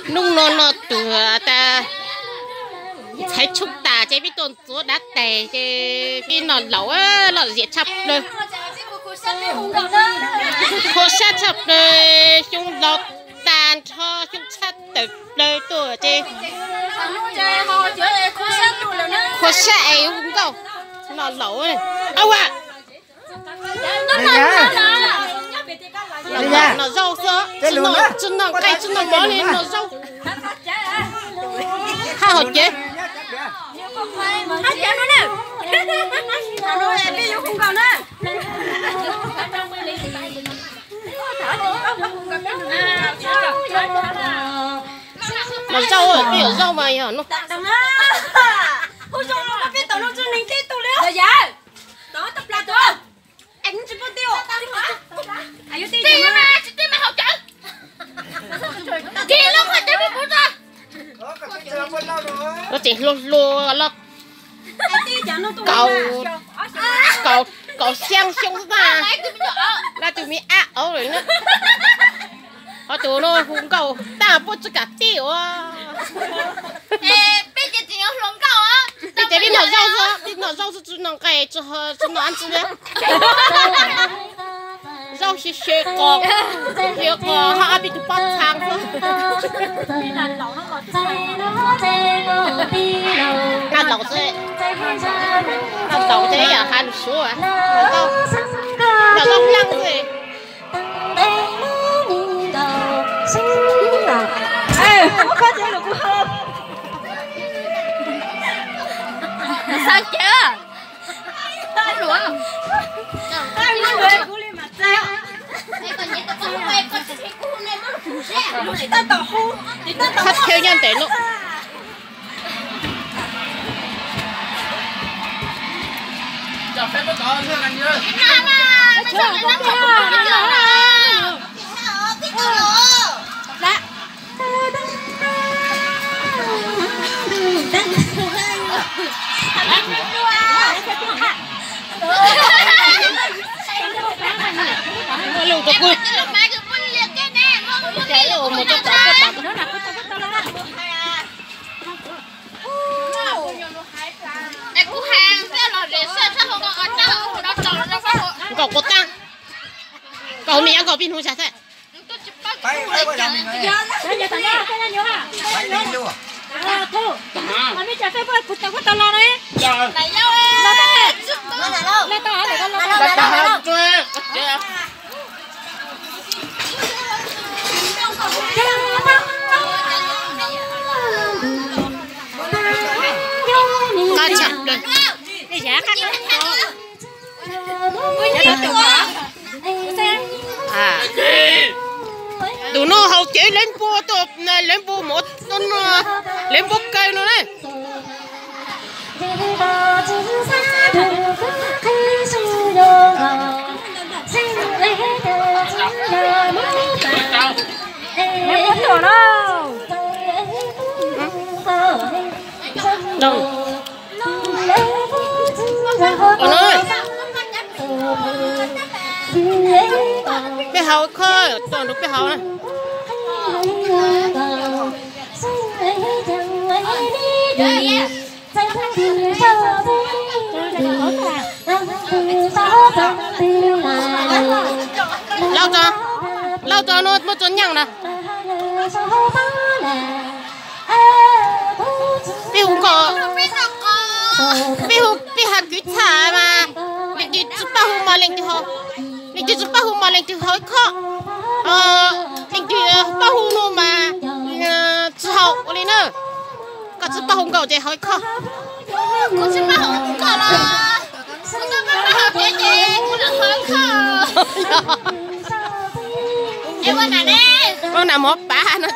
Hnub no no tuag tas, ntxhais tshoob tas ces peb tuaj ntxuav dav tes ces peb noj laus lom zem tshaj plaws. Kho siab tshaj plaws, xyoo laus tag nrho xyoo tshaj tawm plaws tuaj ces kho siab es hu nkauj noj laus. Au a, noj zaub xwb, tsis noj nqaij tsis noj mov li, noj zaub. Haj hauv cev. Noj zaub, peb yuav zaub mas yog no. Lub tsev hluas hluas los kaum, kaum, kaum xyaa xyoo xwb na, lawv tus me ab auv lawm na. Ho tus no hu nkauj tab puab tsi kam tij ua. Peb ces peb noj zaub xwb, peb noj zaub xwb, tsi noj nqaij, tsi noj dab tsi li. Zaub xyaw xyaw qos, xyaw qos ho ob peb tug pob txha xwb. Noj laus xwb, noj laus ces yam has lus Suav, noj zaub hlang xwb. Thab thev nyob ntev lawm. Nkaum kuv tag, nkaum me yav nkaum pib hnub xyov xwb. Tus no haus cev lev npua tuaj, lev npua mov, lev npua kaw no na. Peb haus kho, tso nrog peb haus na. Lauj tso, lauj tso, no muab tso nyeej na. Peb hu nkaus, peb hu, peb has kwv txhaj mas leej twg tsis paub hu mas leej twg, leej twg tsis paub hu mas leej twg haus ib khob, leej twg paub hu no mas tsis haus ua li na. Koj tsis paub hu nkaus ces haus ib khob. Kuv tsis paub hu nkaus los, kuv tsis paub haus ces kuv lam haus ib khob. Ua nas mov pav no.